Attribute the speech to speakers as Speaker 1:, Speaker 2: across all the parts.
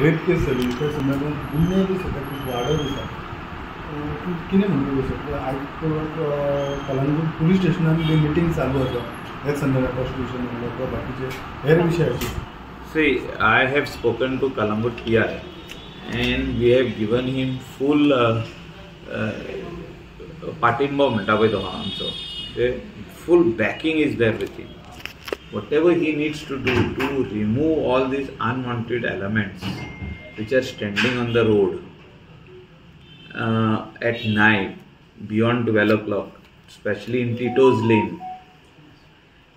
Speaker 1: Rape केस जाली त्या संदर्भात गुन्हे बी सद्या खूब वाडत आसा. तूं कितें म्हणटलो सर? आयज कलंगूट पुलीस स्टेशनान बी मिटींग चालू आसा ह्याच संदर्भात, प्रॉस्टिट्युशन म्हणल्यार किंवा बाकीचे हेर विशयाचेर.
Speaker 2: See, I have spoken to Calangute PI and we have given him full पाठिंबो म्हणटा पळय तो आमचो, full backing is there with him. Whatever he needs to do to remove all these unwanted elements which are standing on the road at night beyond 12 o'clock, especially in Tito's Lane,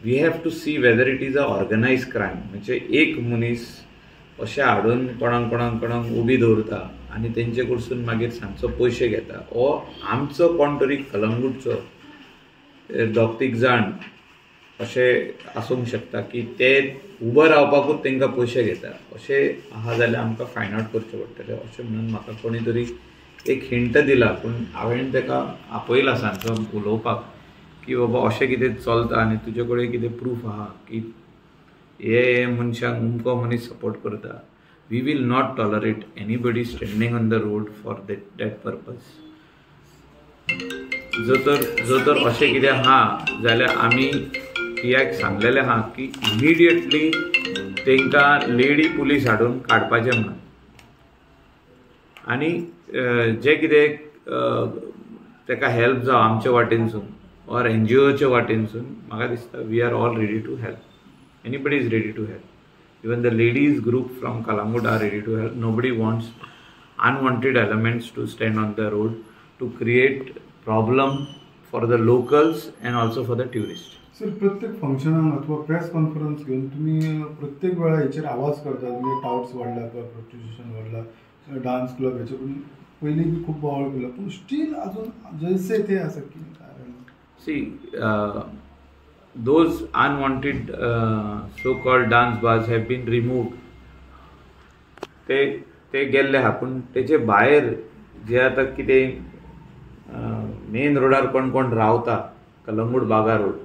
Speaker 2: we have to see whether it is a organized crime. म्हणजे एक मनीस अशें हाडून कोणाक कोणाक कोणाक उबी दवरता आनी तेंचे कडसून मागीर सांजचो पयशे घेता, ओ आमचो कोण तरी कलंगूटचो दोग तीग जाण अशें आसूंक शकता की ते उबो रावपाकूच तांकां पयशे घेता, अशें आहा जाल्यार आमकां फायंड आवट करचें पडटलें अशें म्हणून म्हाका कोणी तरी एक हिंट दिला. पूण हांवें ताका आपयला सांजचो उलोवपाक की बाबा अशें कितें चलता आनी तुजे कडेन कितें प्रूफ आहा की हे मनशांक अमको मनीस सपोर्ट करता. We will not tolerate anybody standing on the road for that purpose. जर तर अशें कितें आहा जाल्यार आमी पीआयक सांगलेलें आहा की इमिडिएटली तांकां लेडी पुलीस हाडून काडपाचें म्हणून, आनी जे कितें ताका हेल्प जावं आमचे वाटेनसून ऑर एनजीओच्या वाटेनसून, म्हाका दिसता we are all ready to help. Anybody is ready to help. Even the ladies group from Calangute are ready to help. Nobody wants unwanted elements to stand on the road to create problem for the locals and also for the tourist.
Speaker 1: Sir, प्रत्येक फंक्शनाक अथवा press conference घेवन तुमी प्रत्येक वेळा हेचेर आवाज करतात, म्हणजे टावट्स वाडला किंवा प्रोस्टिट्युशन वाडला, डान्स क्लब हेचे करून पयलीं बी खूब बोवाळ केलो, पूण स्टील अजून जैसे ते आसा की कारण.
Speaker 2: See, those unwanted so-called dance bars have been removed. ते गेल्ले आहा, पूण तेचे भायर जे आतां कितें मेन रोडार कोण कोण रावता, कलंगूट बागा रोड,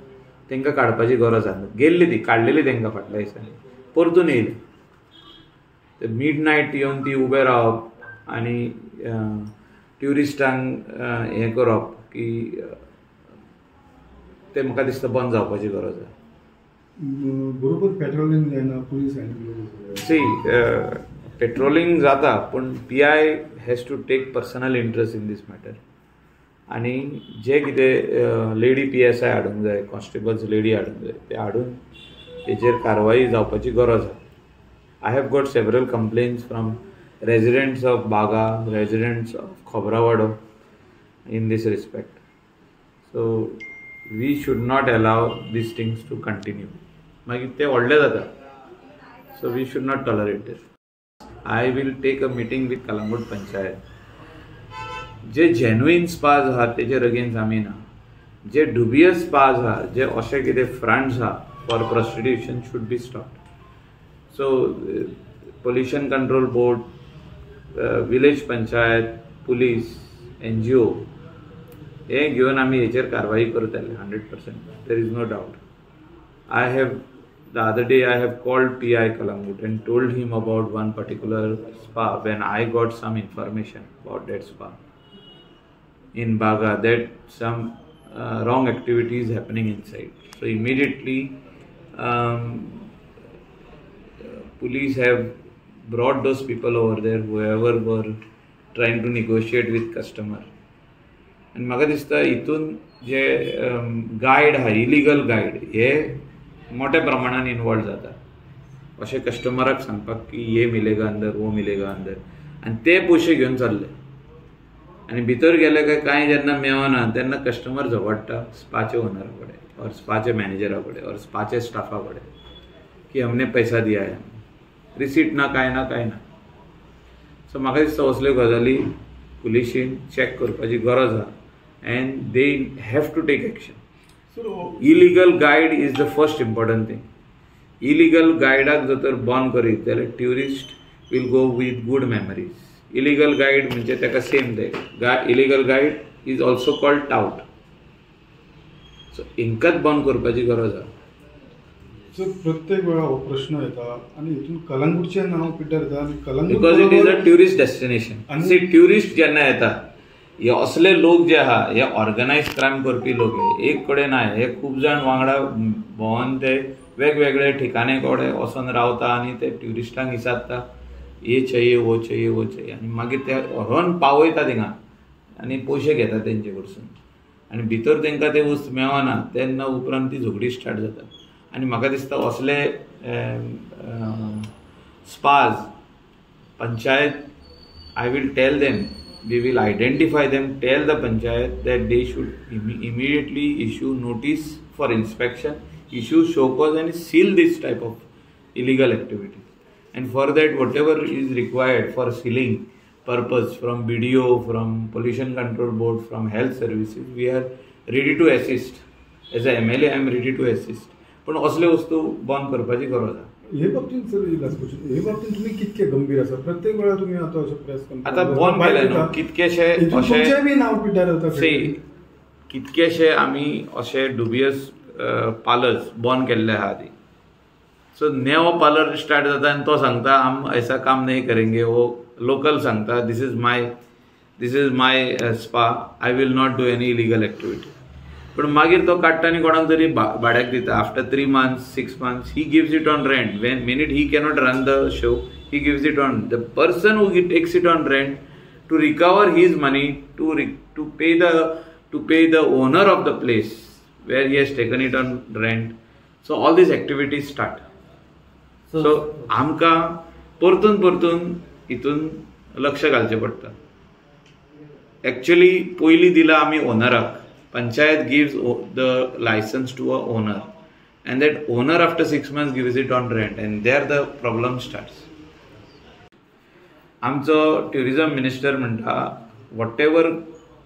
Speaker 2: तांकां काडपाची गरज आसा. गेल्ली ती काडलेली तांकां फाटल्या दिसांनी, परतून येयली. ते मिड नायट येवन ती उबे रावप आनी ट्युरिस्टांक हें करप की ते म्हाका दिसता बंद जावपाची गरज आसा.
Speaker 1: बरोबर पेट्रोलिंग जायना, पुलीस
Speaker 2: सी पेट्रोलिंग जाता, पूण PI has to take personal interest in this matter. आनी जे कितें लेडी PSI हाडूंक जाय, कॉन्स्टेबल्स लेडी हाडूंक जाय, ते हाडून तेजेर कारवाई जावपाची गरज आसा. I have got several complaints from residents of Baga, residents of Khobrawado in this respect. So we should not allow these things to continue. मागीर ते व्हडले जाता. So we should not tolerate this. I will take a meeting with Calangute panchayat. J genuine spas आहा तेजेर against आमी ना, जे dubious spas आहा, जे अशें कितें फ्रंट्स आहा for prostitution should be stopped. So pollution control board, village panchayat, police, NGO हे घेवन आमी हेचेर कारवाई करतले 100%. There is no doubt. I have the other day I have called PI Calangute and told him about one particular spa when I got some information about that spa in Baga that some wrong activity is happening inside. So immediately police have brought those people over there, whoever were trying to negotiate with customer. आनी म्हाका दिसता हितून जे guide आहा, illegal guide, हे मोठ्या प्रमाणान involve जाता अशें कस्टमराक सांगपाक की ये मिलेगा अंदर, वो मिलेगा अंदर, आनी ते पयशे घेवन चल्ले. आनी भितर गेले काय कांय जेन्ना मेळना तेन्ना कस्टमर झगडटा स्पाचे ओनरा कडेन और स्पाचे मॅनेजरा कडेन और स्पाचे स्टाफा कडेन की हमने पैसा दिया है, रिसीट ना, कांय ना, कांय ना. सो म्हाका दिसता असल्यो गजाली पुलिशीन चॅक करपाची गरज आहा and they have to take action. Illegal guide is the first important thing. Illegal गायडाक जर तर बंद करीत जाल्यार tourist will go with good memories. Illegal guide म्हणजे ताका सेम ते illegal guide is also called tout. So हिंकाच बंद करपाची गरज आहा.
Speaker 1: सो प्रत्येक वेळा हो प्रश्न येता आनी हितून कलंगूटचें नांव पिड्ड्यार जाता आनी Calangute
Speaker 2: because it is a tourist destination. See, tourist जेन्ना येता, हे असले लोक जे आहा हे ऑर्गनायज क्रायम करपी लोक, हे एक कडेन ना, हे खूब जाण वांगडा भोंवन ते वेगवेगळे ठिकाणे कडेन वचोन रावता आनी ते ट्युरिस्टांक विचारता ये चाहिए वो चाहिए वो चाहिए, आनी मागीर ते व्हरोन पावयता थिंगा आनी पयशे घेता तेंचे कडसून आनी भितर तेंकां ते वस्त मेळना तेन्ना उपरांत ती झगडी स्टार्ट जाता. आनी म्हाका दिसता असले spas panchayat, I will tell them, we will identify them, tell the panchayat that they should immediately issue notice for inspection, issue show cause and seal this type of illegal activity. And for that whatever is required for sealing purpose from BDO, from Pollution Control Board, from Health Services, we are ready to assist. As a MLA, I am ready to assist. पण असले वस्तू बंद करपाची गरज आसा.
Speaker 1: हे बाबतींत sir, last question, हे बाबतींत तुमी कितके गंभीर आसा? प्रत्येक वेळा तुमी आतां अशें प्रेस कॉन्फरन्स
Speaker 2: आतां बंद केलें न्हू, कितकेशे
Speaker 1: अशें बी नांव पिड्ड्यार जाता.
Speaker 2: कितकेशे आमी अशे डुबियस पार्लर्स बंद केल्ले आहा आदी. सो नेवो पार्लर स्टार्ट जाता आनी तो सांगता आम ऐसा काम नहीं करेंगे, वो लोकल सांगता this is my spa, I will not do any illegal activity. पण मागीर तो काडटा आनी कोणाक तरी भाड्याक दिता. After 3 months 6 months he gives it on rent. When minute he cannot run the show, he gives it on the person who takes it on rent to recover his money, to pay the owner of the place where he has taken it on rent. So all these activities start. So आमकां परतून परतून हितून लक्ष घालचें पडटा. Actually पयलीं दिला आमी ओनराक, panchayat gives the license to a owner and that owner after 6 months gives it on rent and there the problem starts. आमचो ट्युरिजम मिनिस्टर म्हणटा whatever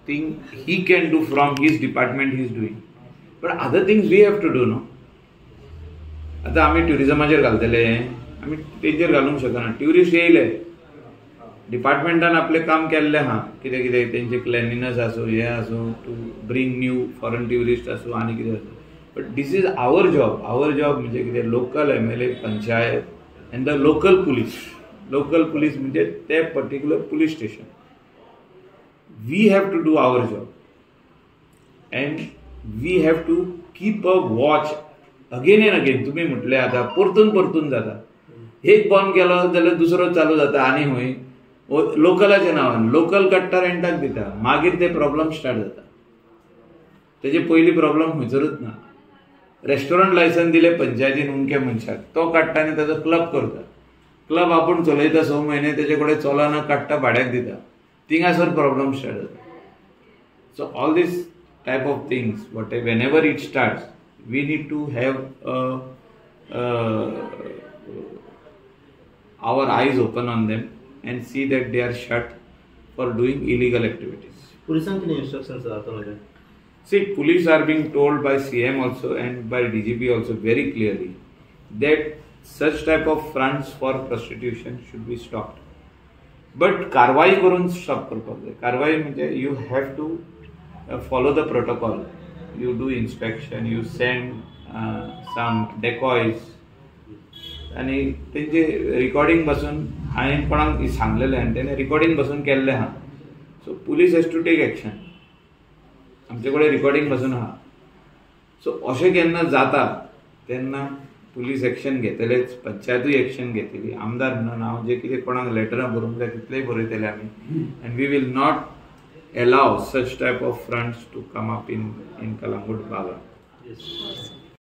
Speaker 2: thing he can do from his department he is doing, but other things we have to do न्हू. आतां आमी ट्युरिजमाचेर घालतले, आमी तेजेर घालूंक शकना. ट्युरिस्ट येयले, डिपार्टमेंटान आपलें काम केल्लें आहा, कितें कितें तेंचें क्लेनलीनस आसूं, हें आसूं, to bring new foreign tourist आसूं आनी कितें आसूं. But this is our job. Our job म्हणजे कितें, local MLA, panchayat and the local police. Local police म्हणजे ते particular police station. We have to do our job and we have to keep a watch again and again. तुमी म्हटलें आतां परतून परतून जाता, एक बंद केलो जाल्यार दुसरो चालू जाता आनी खंय लोकलाच्या नांवान लोकल काडटा, रेंटाक दिता, मागीर ते प्रॉब्लम स्टार्ट जाता. तेजे पयलीं प्रॉब्लम खंयसरूच ना. रेस्टॉरंट लायसन्स दिलें पंचायतीन उमके मनशाक, तो काडटा आनी ताजो क्लब करता. क्लब आपूण चलयता 6 म्हयने, तेजे कडेन चलना, काडटा भाड्याक दिता, थिंगासर प्रॉब्लम स्टार्ट जाता. So all this type of things what whenever it starts we need to have our eyes open on them and see that they are shut for doing illegal activities.
Speaker 3: Police ki instructions are.
Speaker 2: See, police are being told by CM also and by DGP also very clearly that such type of fronts for prostitution should be stopped. But कारवाई करून stop करपाक जाय. कारवाई म्हणजे you have to follow the protocol. You do inspection, you send some decoys. आनी तेंचे recording बसून हांवें कोणाक सांगलेलें आनी तेणें रिकॉर्डिंग बसून केल्लें आहा. So police has to take action. आमचे कडेन रिकॉर्डिंग बसून आहा. सो अशें केन्ना जाता तेन्ना पुलीस एक्शन घेतलेच, पंचायतूय एक्शन घेतली. आमदार म्हणून हांव जे कितें कोणाक लेटरां बरोवंक जाय तितलेय बरयतले आमी. And we will not allow such type of fronts to come up in Calangute Baga.
Speaker 3: Yes.